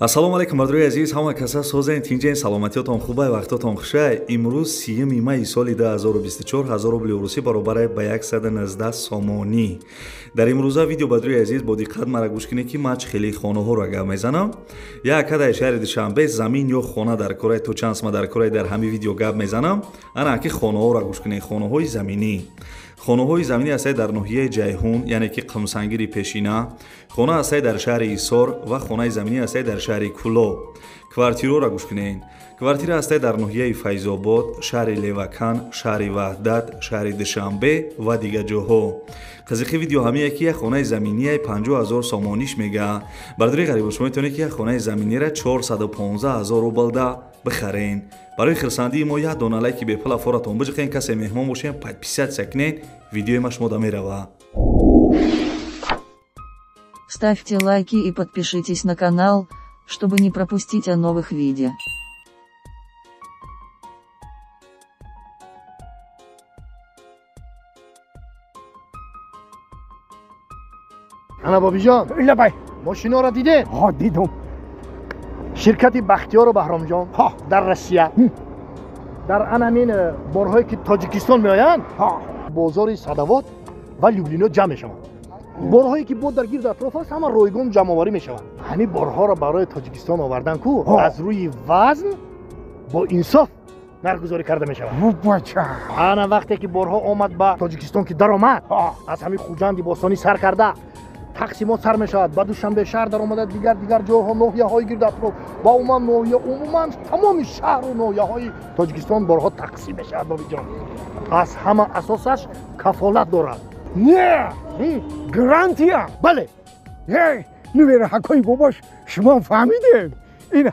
Ассалому алайкум бардорои азиз, ҳама каса созен, тинҷен, саломатиётон хубай, вақтотон хушай. Имрӯз 30 майи соли 2024 ҳазор рубли русӣ баробар ба 119 сомонӣ. Дар имрӯза видео бардорои азиз бо диққат мара гӯш кунед, ки ман хеле хонаҳоро гап мезанам. Як дар шаҳри Душанбе замин ё хона дар кораи то чанд сма дар кораи дар ҳамин видео гап мезанам. Ана ки хонаҳоро гӯш кунед, хонаҳои заминӣ. Хонаҳои заминӣ ҳастанд дар ноҳияи Ҷайҳун, яъне ки Қумсангири пешина, хона ҳастанд дар шаҳри Исор ва хонаи заминӣ ҳастанд дар шаҳри Кулоб. Квартираро гӯш кунед. Квартира ҳастанд дар ноҳияи Файзобод, шаҳри Левакан, шаҳри Ваҳдат, шаҳри Душанбе ва дигар ҷоҳо. Қызиқи видео ҳамие ки як хонаи заминие 50 0 сомониш мега. Бардори ғарибо шумо метавонед ки як хонаи заминиро 415 000 рубл да бихарен. Барои хирсандии мо як дона лайки бепула форатон биҷиқен, касе меҳмон бошен, подписаться кунед, видеои ма шумо да мерава. Ставьте лайки и подпишитесь на канал, чтобы не пропустить о новых видео. Ана бобиҷон, лабай, мошиноро дидед? Ҳа, дидум. Ширкати Бахтиёру Баҳромҷон дар Россия дар анамин борҳое ки Тоҷикистон меоянд, бозори Садавод ва Люблино ҷамъ мешаванд. Борҳое ки бо дар гирд атроф аст, ҳама ройгон ҷамъоварӣ мешаванд. Ҳамин борҳоро барои Тоҷикистон овардан ку аз рӯи вазн бо инсоф нархгузорӣ карда мешавад. Ана вақте ки борҳо омад ба Тоҷикистон, ки даромад, аз ҳамин Хуҷанди бостонӣ сар карда тақсимот сар мешавад, ба Душанбе шаҳр даромада, дигар ҷойҳо, ноҳияҳои гирд атроф ва умуман ноҳия, умуман тамоми шаҳру ноҳияҳои Тоҷикистон борҳо тақсим мешавад. Бобиҷон, аз ҳама асосаш кафолат дорад. Не, гарантия. Бале. Нувераҳакои бобош, шумо фаҳмидед? Ин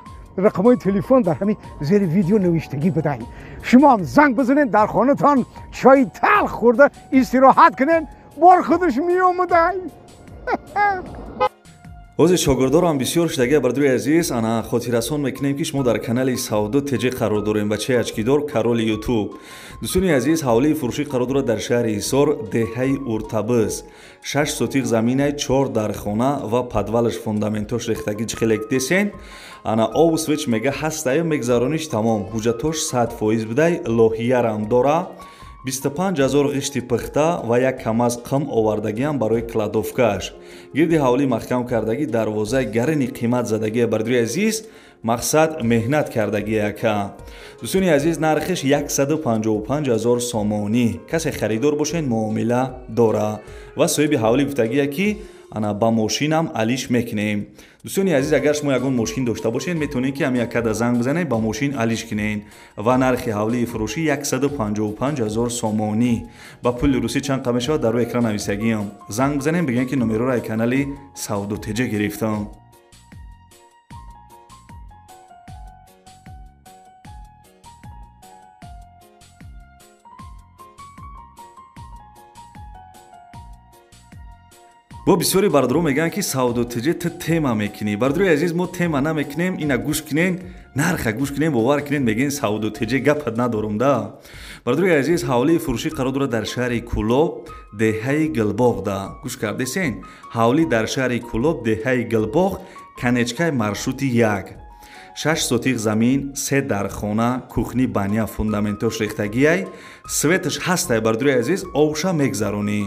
рақамҳои телефон дар ҳамин зери видео навиштагӣ будаи. Шумоам занг бизанед, дар хонатон чойи талх хӯрда истироҳат кунед, бор худаш меомадай. Ҳозир шогирдорам бисёр шудагия бардори азиз, ана хотиррасон мекунем, ки шумо дар канали Савдо ТЖ қарор дорем, бачаи ачкидор, короли Ютуб. Дӯстони азиз, ҳавлии фурӯшӣ қарор дорад дар шаҳри Ҳисор, деҳаи Уртабиз. 6 сотиқ заминай, 4 дархона ва подвалаш фундаментош рехтагӣ чихелек десен. Ана обу свеч мега ҳастаю мегзарониш тамом. Ҳуҷҷатош 100% будай, лоҳиярам дора. 25 000 ғишти пухта ва як камаз қим овардагиам барои кладовкааш. Гирди ҳавлӣ маҳкам кардагӣ, дарвозаи гарини қимат задагия бардори азиз, мақсад меҳнат кардагия яка. Дӯстони азиз, нархиш 155 000 сомонӣ. Касе харидор бошед, муомила дора. Ва соҳиби ҳавлӣ гуфтагия ки ана ба мошинам алиш мекунем. Дӯстони азиз, агар шумо ягон мошин дошта бошед, метавонед ки ҳамин якада занг бизанед, ба мошин алиш кунед. Ва нархи ҳавлии фурӯшӣ 155 000 сомонӣ. Ба пули русӣ чанд қа мешавад, дар рӯи экран нависагиам. Занг бизанед, бигӯед ки номероро аз канали Савдо ТЖ гирифтам. Бо бисёри бардоро мегӯянд, ки Савдо ТЖ ту тема мекунӣ. Бардорои азиз, мо тема намекунем, ина гӯш кунен, нарха гӯш кунен, бовар кунен, мегӯен Савдо ТЖ гапат надорум да. Бардорои азиз, ҳавлии фурӯшӣ қарор дорад дар шаҳри Кулоб, деҳаи Гилбоғ да. Гӯш кардесен? Ҳавлӣ дар шаҳри Кулоб, деҳаи Гилбоғ, конечкаи маршрути 1. 6 сотиқ замин, 3 дархона, кухни баня фундаментош рехтагиай, светаш ҳастай бардорои азиз, овша мегзаронӣ.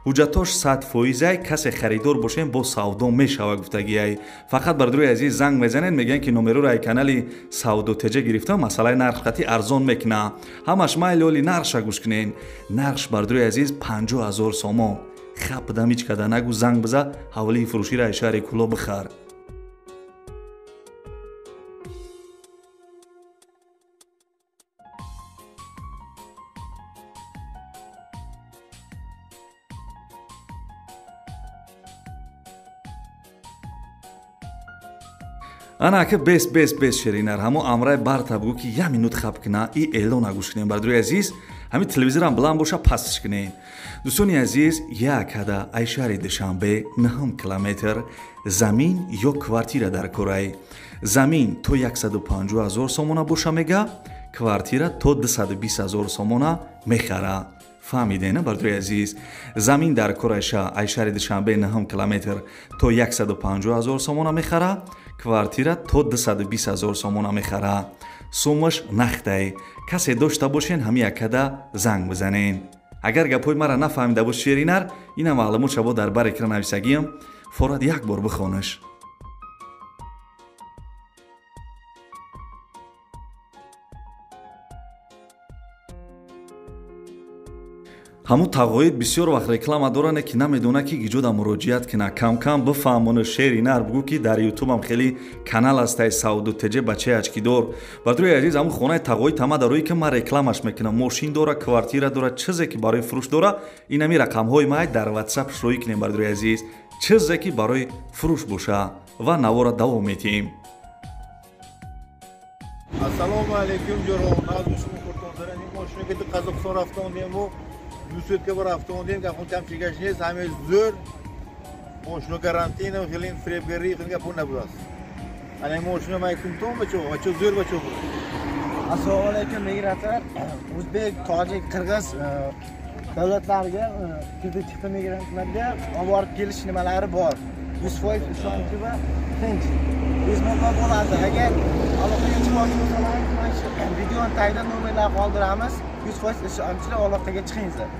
Ҳуҷҷатош 100%, касе харидор бошем, бо савдо мешава гуфтагиай. Фақат бардорои азиз занг мезанед, мегӯянд ки номероро аз канали Савдо ТЖ гирифтам, масъалаи нарх қатъи арзон мекуна. Ҳамаш майли оли нархша гӯш кунед. Нархш бардорои азиз 50 000 сомон. Хап дам ҳеҷ када нагӯ, занг биза, ҳавлии фурӯширо аз шаҳри Кулоб бихар. Ана ака бес бес бес шеринар, ҳамо амрай барта бугӯ ки я минут хаб куна, и эълона гӯш кунем. Бардорои азиз, ҳамин телевизорам баланд боша, пастш кунем. Дӯстони азиз, як ҳада ай шаҳри Душанбе 9 километр замин ё квартира дар кораи. Замин то 150 000 сомона боша мега, квартира то 220 000 сомона мехара. Фаҳмидена, бардорои азиз, замин дар кораша ай шаҳри Душанбе 9 километр то 150 000 сомона мехара, Квартира то 220 ҳазор сомона мехара. Суммаш нахтай. Касе дошта бошен ҳами якада занг бизанен. Агар гапҳои мара нафаҳмида бош шеринар, ина маълумот шабо дар бар экран нависагиям, форад як бор бихонаш. Ҳамун тағоид бисёр вақт реклама доране ки намедона ки гиҷода муроҷиат кина. Кам-кам бифаҳмону шери нар бугӯ ки дар ютубам хеле канал ҳастай Савдо ТЖ бачаи ачкидор. Бардори азиз, ҳамун хонаи тағоид ҳама дарои ки ман рекламаш мекунам. Мошин дора, квартира дора, чизе ки барои фурӯш дора, инами рақамҳои май дар ватсап шӯӣ кунем бардори азиз. Чизе ки барои фурӯш боша ва навора давом метиҳем. Ассалому алайкум ҷурон. Аз шумо хуртонзарани мошине ки Қазоқистон рафтондему дусетка бор рафтондем, гапон камчигаш нест, ҳаме зӯр мошино гарантина, хеле фиребгарӣ, хеле гапон набудааст. Ана мошино майкунтон бачо, бачо зӯр бачо. Assalomu alaykum migrantlar. O'zbek, tojik, qirg'iz davlatlariga kirdi chiqdi migrantlarga olib borib kelish nimalari bor. 100% ishonchli va tinch. Bezmuammo bo'ladi. Agar aloqaga chiqmoqchi bo'lsangiz, mana shu videoni tagida nomerlar qoldiramiz. 100% ishonchli aloqaga chiqingizlar.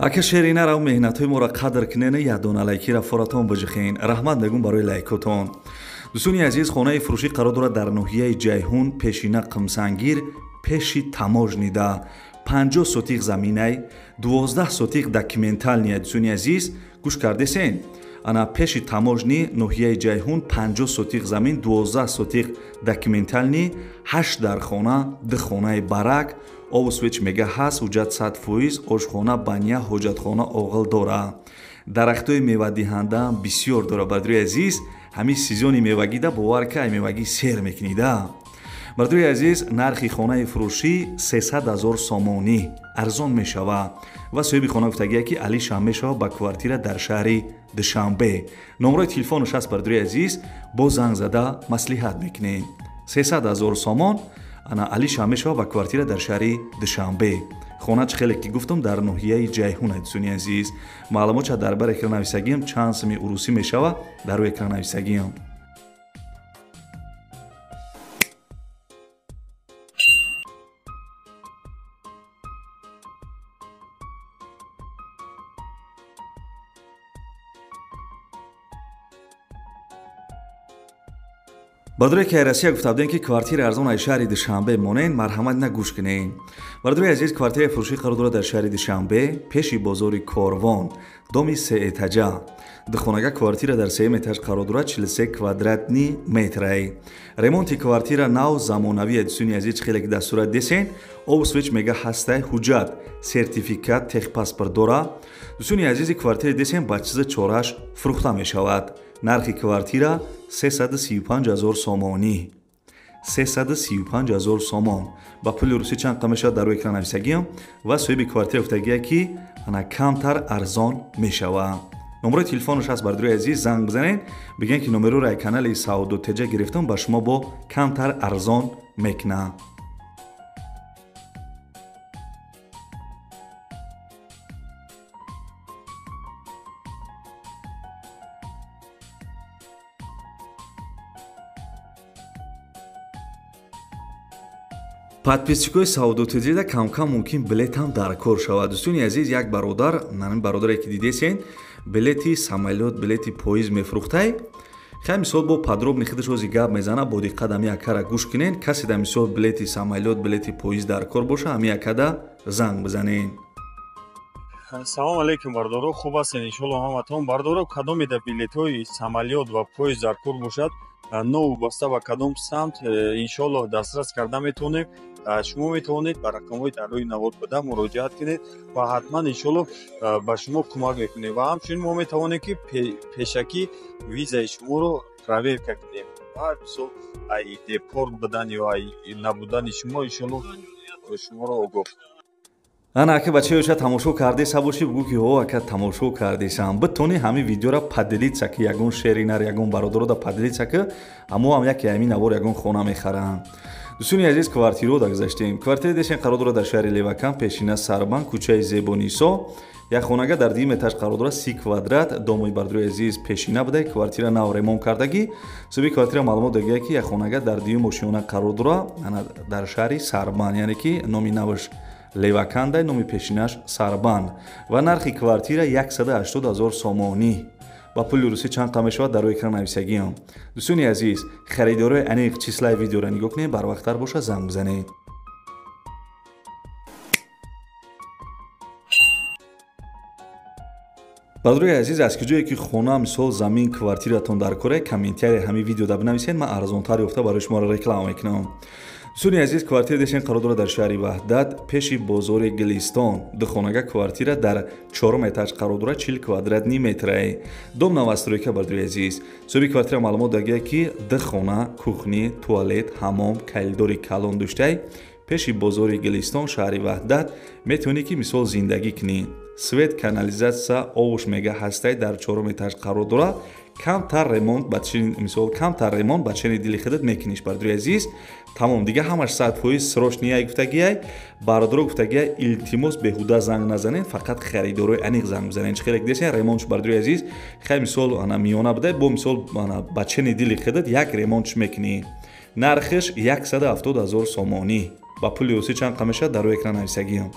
Ака шеринара меҳнатҳои моро қадр кунен, ядона лайкира форатон биҷихен. Раҳмат мегӯм барои лайкотон. Дӯстони азиз, хонаи фурӯшӣ қарор дорад дар ноҳияи Ҷайҳун, пешина Қимсангир, пеши таможнида. 50 сотиқ заминай, 12 сотиқ документалния. Дӯстони азиз, гӯш кардесен? Ана пеши таможни ноҳияи Ҷайҳун 50 сотиқ замин, 12 сотиқ документални, 8 дархона, 2 хонаи барак, обу свеч мега ҳаст, ҳуҷҷат 100%, ошхона, баня, ҳоҷатхона оғил дора. Дарахтҳои мевадиҳандаам бисёр дора. Бардори азиз, ҳамин сезони мевагида бовар ка мевагӣ сер мекунида. Бардори азиз, нархи хонаи фурӯшӣ 300 ҳазор сомонӣ арзон мешавад ва соҳиби хона гуфтагия ки али шам мешавад ба квартира дар шаҳри Душанбе. Номрои телефонаш аст бардори азиз, бо занг зада маслиҳат мекунем. 300 ҳазор сомон ана али шам мешавад ба квартира дар шаҳри Душанбе. Хона чӣ хеле ки гуфтам дар ноҳияи Ҷайҳун. Дӯстони азиз, маълумотча дар бар экран нависагиям, чанд суми урусӣ мешавад дар рӯи экран нависагиям. Бардоре ки Россия гуфта будем ки квартира арзон аз шаҳри Душанбе монен, марҳамат нагӯш кунен. Бардори азиз, квартираи фурӯшӣ қарор дорад дар шаҳри Душанбе, пеши бозори Корвон, доми сеэтажа. Духонага квартира дар сеюм этаж қарор дорад, 43 квадратни метрай. Ремонти квартира нав замонавӣ. Дӯстони азиз, хеле ки дар сурат десен, обу свеч мега ҳастай, ҳуҷҷат, сертификат, техпаспорт дора. Дӯстони азизи, квартираи десен ба чизи чораш фурӯхта мешавад. Нархи квартира 335 ҳазор сомонӣ. 335 ҳазор сомон. Ба пули русӣ чанд қа мешавад дар рӯи экран нависагиям ва соҳиби квартира гуфтагия ки ана камтар арзон мешавад. Номрои телефонаш аст бардори азиз, занг бизанед, бигӯен ки номероро аз канали Савдо ТЖ гирифтам, ба шумо бо камтар арзон мекунад. Подписчикои Савдо ТЖ-да кам-кам мумкин билетам дар кор шавад. Дӯстони азиз, як бародар, нами бародаре ки дидесен, билети самолёт, билети поезд мефурӯхтай. Хай мисол бо подробни худаш ози гап мезана, бо диққат ҳами якара гӯш кунен. Касе да мисол билети самолёт, билети поезд дар кор боша, ҳами якада занг бизанен. Салом алейкум бардоро, хуб ҳастен иншоалло ҳаматон. Бардоро, кадоме да билетҳои самолёт ва поезд дар кор бошад, новобаста ба кадом самт, иншоалло дастрас карда метавонем. Шумо метавонед ба рақамҳои дар рӯи навор буда муроҷиат кунед ва ҳатман иншоалло ба шумо кӯмак мекунем. Ва ҳамчунин мо метавонем ки пешакӣ визаи шуморо проверка кунем ва мисол ай депорт будан ё ай набудани шумо иншоалло шуморо огоҳ. Ана ака бачаи оша тамошо кардеса бошӣ, бугӯ ки ҳо ака тамошо кардесам. Битони ҳамин видеора поделиться ки ягон шери нар ягон бародаро да поделиться ки ҳамо ҳам яке ҳамин навор ягон хона мехаранд. Дӯстони азиз, квартираро дагзаштем. Квартираи дешен қарор дорад дар шаҳри Левакан, пешина Сарбан, кӯчаи Зебонисо. Як хонага дар дуюм этаж қарор дорад, 30 квадрат. Домои бардорои азиз пешина буда, квартира нав ремонт кардагӣ. Соҳиби квартира маълумот дагия, ки як хонага дар дуюм ошёна қарор дорад, дар шаҳри Сарбан, яъне ки номи наваш Левакандай, номи пешинаш Сарбан. Ва нархи квартира 180 000 сомонӣ. Ба пули русӣ чанд қам мешавад, дар рӯи экран нависагиам. Дӯстони азиз, харидорои аниқ числаи видеоро нигоҳ кунед, барвақттар боша занг бизанед. Бародарои азиз, аз куҷое ки хона, мисол замин, квартиратон дар кора, комментария ҳамин видеода бинависед, ман арзонтар ёфта барои шуморо реклама мекунам. Дӯстони азиз, квартира дешен қарор дорад дар шаҳри Ваҳдат, пеши бозори Гилистон. Духонага квартира дар чорум этаж қарор дорад, 40 квадратни метрае. Дом новостройка, бародарои азиз. Соҳиби квартира маълумот дагия, ки ду хона, кухни, туалет, ҳамом, калидори калон доштай. Пеши бозори Гилистон, шаҳри Ваҳдат, метавонӣ ки мисол зиндагӣ кунӣ. Свет, канализатсия, овуш мега ҳастай, дар чорум этаж қарор дорад. Камтар ремонт ба мисол камтар ремонт ба чени дили худат мекуниш, бародари азиз. Тамом, дига ҳамаш 100% срочный гуфтагиай. Бародаро гуфтагиай, илтимос беҳуда занг назанед, фақат харидорои аниқ занг бизанед. Чӣ хеле десен ремонтш, бародари азиз, хай мисол ана миёна буда, бо мисол ана ба чени дили худат як ремонтш мекунӣ. Нархиш 170 000 сомонӣ. Ба пули русӣ чанд қам мешавад, дар рӯи экран нависагиам.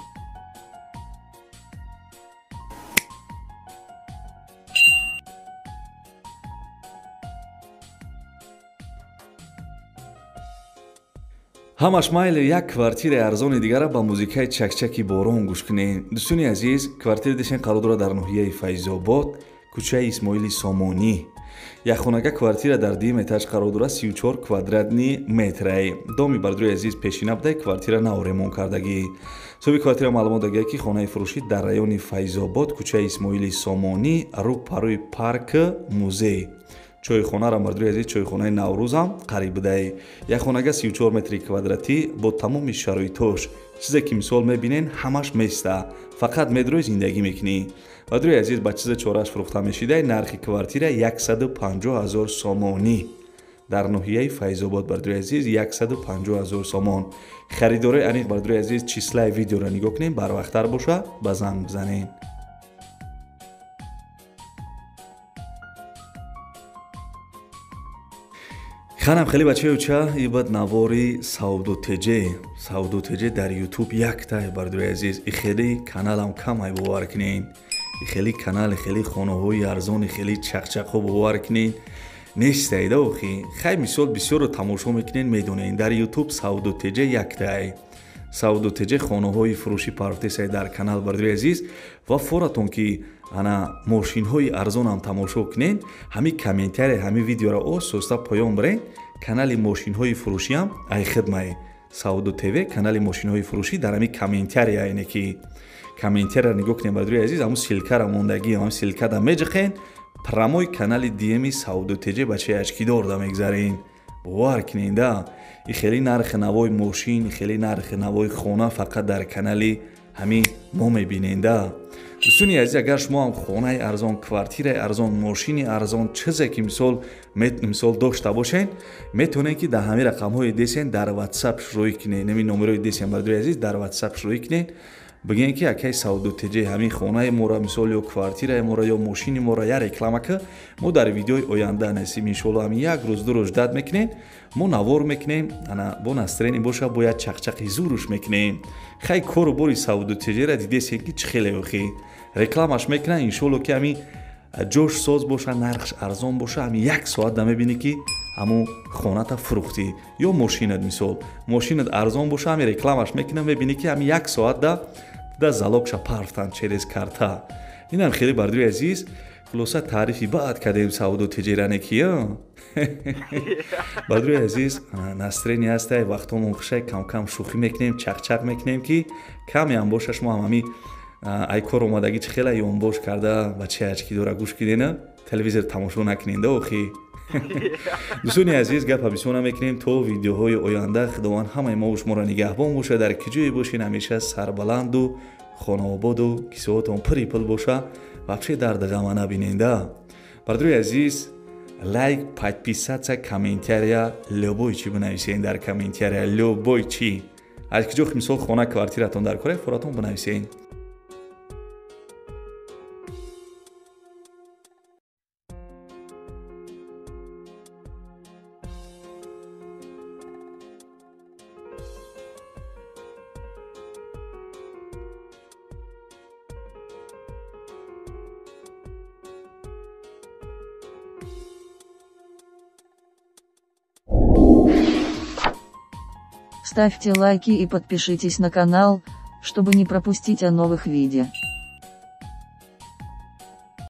Ҳамаш майли, як квартираи арзони дигара ба музикаи чакчаки борон гӯш кунед. Дӯстони азиз, квартираи дешен қарор дорад дар ноҳияи Файзобод, кӯчаи Исмоили Сомонӣ. Як хонага квартира дар дуюм этаж қарор дорад, 34 квадратни метрае. Доми бародарои азиз пешина буда, квартира нав ремонт кардагӣ. Соҳиби квартира маълумот дагия, ки хонаи фурӯшӣ дар райони Файзобод, кӯчаи Исмоили Сомонӣ, рӯ парои парк музей. Чойхонаро, бародарои азиз, чойхонаи Наврӯзам қариб будае. Як хонага 34 метри квадратӣ бо тамоми шароитош. Чизе ки мисол мебинен, ҳамаш места. Фақат медрои зиндагӣ мекунӣ. Бародарои азиз, ба чизе чораш фурӯхта мешидай, нархи квартира 150 000 сомонӣ. Дар ноҳияи Файзобод, бародарои азиз, 150 000 сомон. Харидорои аниқ, бародарои азиз, числаи видеоро нигоҳ кунед, барвақттар боша, ба занг бизанед. Ханам хеле бачаюча, ибад навори Савдо ТЖ. Савдо ТЖ дар YouTube яктай, бародарои азиз. И хеле каналам камай, бовар кунед. И хеле канал, хеле хонаҳои арзон, хеле чақчақҳо, бовар кунед, нестайда охи. Хай мисол бисёрро тамошо мекунед, медонед. Дар YouTube Савдо ТЖ яктай. Савдо ТЖ хонаҳои фурӯшӣ партесай дар канал, бародарои азиз. Ва форатон ки ана мошинҳои арзонам тамошо кунед, ҳами комментария ҳами видеоро ососта поён биред, канали мошинҳои фурӯшиам ай хидмае. Савдо ТВ канали мошинҳои фурӯшӣ дар ҳами комментария, ине ки комментария нигоҳ кунед, бародарои азиз, ҳамун ссылкара мондагӣ, ҳамун ссылкада меҷиқен, прямой канали ДМи Савдо ТЖ бачаи ачкидорда мегзарен. Бовар кунед, да, и хеле нархи навои мошин, хеле нархи навои хона фақат дар канали ҳамин мо мебинед, да. Дӯстони азиз, агар шумо ҳам хонаи арзон, квартираи арзон, мошини арзон, чизе ки мисол дошта бошед, метавонед ки дар ҳамин рақамҳои десен дар WhatsApp шурӯъ кунед. Ҳамин номерои десен, бародарои азиз, дар WhatsApp шурӯъ кунед. Бигӯед ки акай Савдо ТЖ ҳамин хонаи моро мисол ё квартираи моро ё мошини моро я реклама ки мо дар видеои оянда насиб иншоалло ҳамин як рӯз ду рӯз дад мекунем, мо навор мекунем, ана бо настроение боша, бояд чақчақи зуруш мекунем. Хай кору бори Савдо ТЖ-ра дидесен ки чӣ хеле охи рекламаш мекунан, иншоалло ки ҳамин ҷош соз боша, нархш арзон боша, ҳамин як соат да мебинӣ ки ҳамун хоната фурӯхтӣ ё мошинат, мисол мошинат арзон боша, ҳамин рекламаш мекунам, мебинӣ ки ҳамин як соат да залогша парфтан через карта. Инам хеле, бародари азиз, хулоса таърифи баъд кардем Савдо ТЖ-ране ки бародари азиз, настроение ҳастай, вақтомон хушай, кам-кам шӯхӣ мекунем, чақчақ мекунем, ки камеам боша шумо ҳам ҳамин ай кор омадагӣ чӣ хела ёнбош карда бачаи ачкидора гӯш кунена, телевизор тамошо накуненда охи. Дӯстони азиз, гапа бисёр намекунем, то видеоҳои оянда Худованд ҳамаи мо шуморо нигаҳбон боша, дар ки ҷое бошед ҳамеша сарбаланду хонаободу кисоатон пури пул боша, вообще дарди ғама набиненда. Бародарои азиз, Лайк, подписаться, комментария, любой чӣ бинависен дар комментария, любой чӣ. Аз киҷо мисол хона, квартиратон дар кора, форатон бинависен. Ставьте лайки и подпишитесь на канал, чтобы не пропустить о новых видео.